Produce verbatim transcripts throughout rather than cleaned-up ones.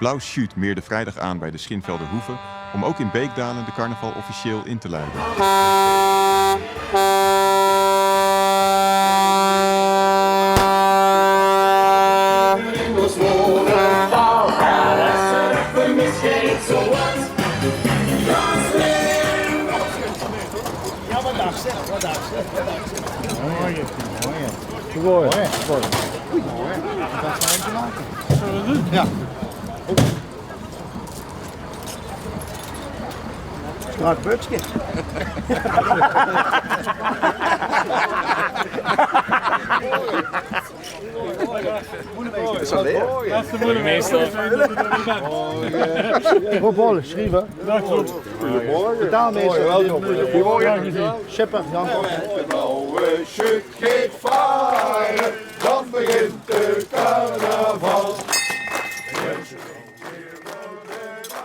Blauw Sjuut meerde vrijdag aan bij de Schinvelder Hoeve om ook in Beekdaelen de carnaval officieel in te luiden. Ja, wat dacht ze? Wat dacht ze? Wat dacht ze? Mooi, mooi. Mooi, mooi. Goedemorgen. Ja. Strak butske. Is dat leer? Burgemeester. Rob Holle, schrijver. Goedemorgen. Betaalmeester. Goedemorgen. Schipper, Jan. Als de blauwe sjuut geit vare, dan begint de carnaval.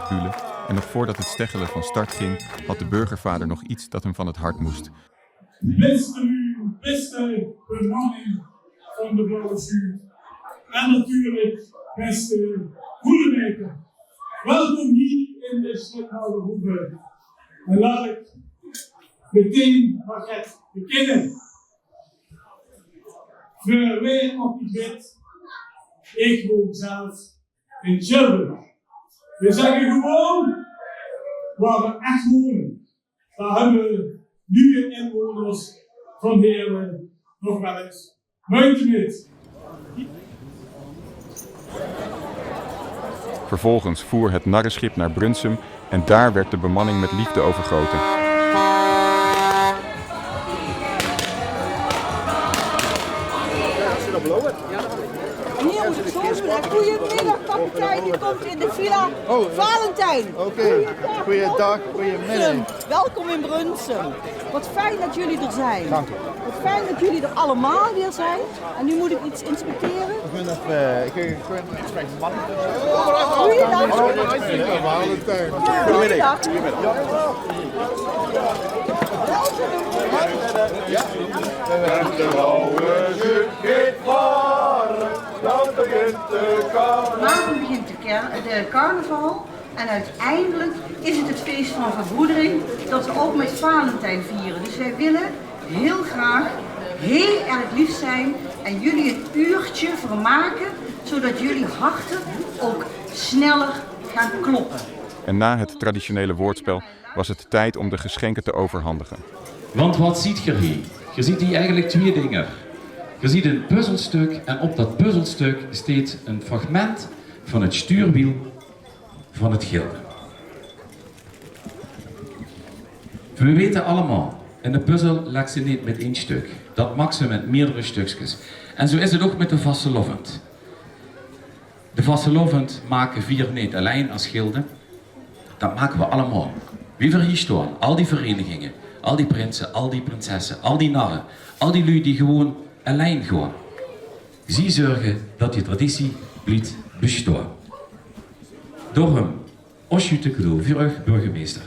Hulen. En nog voordat het steggelen van start ging, had de burgervader nog iets dat hem van het hart moest. Beste luuj, beste bemanning van de Blauwe Sjuut. En natuurlijk beste Hoelemeister. Welkom hier in de Schinvelder Hoeve. En laat ik meteen maar get bekennen. Veur wae 't nog neet wit, ik woon zelf in Sjilburg. We zegge gewoon waar we echt wonen. Daar hebben we nieuwe inwoners van Heerlen nog wel eens moeite mee. Vervolgens voer het narrenschip naar Brunssum en daar werd de bemanning met liefde overgoten. Hier moet ik zo doen. Goedemiddag, kapitein. U komt in de villa Valentijn. Oké. Goeiedag, goedemiddag. Welkom in Brunssum. Wat fijn dat jullie er zijn. Dank u. Wat fijn dat jullie er allemaal weer zijn. En nu moet ik iets inspecteren. Ik ben even, eh, ik, ik ben even man. Goeiedag. Valentijn. Goedemiddag. En de blauwe sjuut geit vare, dan begint de carnaval. Vanavond begint de, ker- de carnaval. En uiteindelijk is het het feest van verbroedering dat we ook met Valentijn vieren. Dus wij willen heel graag heel erg lief zijn en jullie een uurtje vermaken, zodat jullie harten ook sneller gaan kloppen. En na het traditionele woordspel was het tijd om de geschenken te overhandigen. Want wat ziet geer hier? Geer ziet hier eigenlijk twee dingen. Geer ziet een puzzelstuk en op dat puzzelstuk staat een fragment van het stuurwiel van het gilde. We weten allemaal, in de puzzel legt ze niet met één stuk. Dat maakt ze met meerdere stukjes. En zo is het ook met de vastelaovend. De vastelaovend maken vier niet alleen als gilde. Dat maken we allemaal. Wie we hier staan, al die verenigingen, al die prinsen, al die prinsessen, al die narren, al die lui die gewoon alleen gaan. Zie zorgen dat die traditie blijft bestaan. Daarom, os sjuut cadeau veur uch, burgemeester.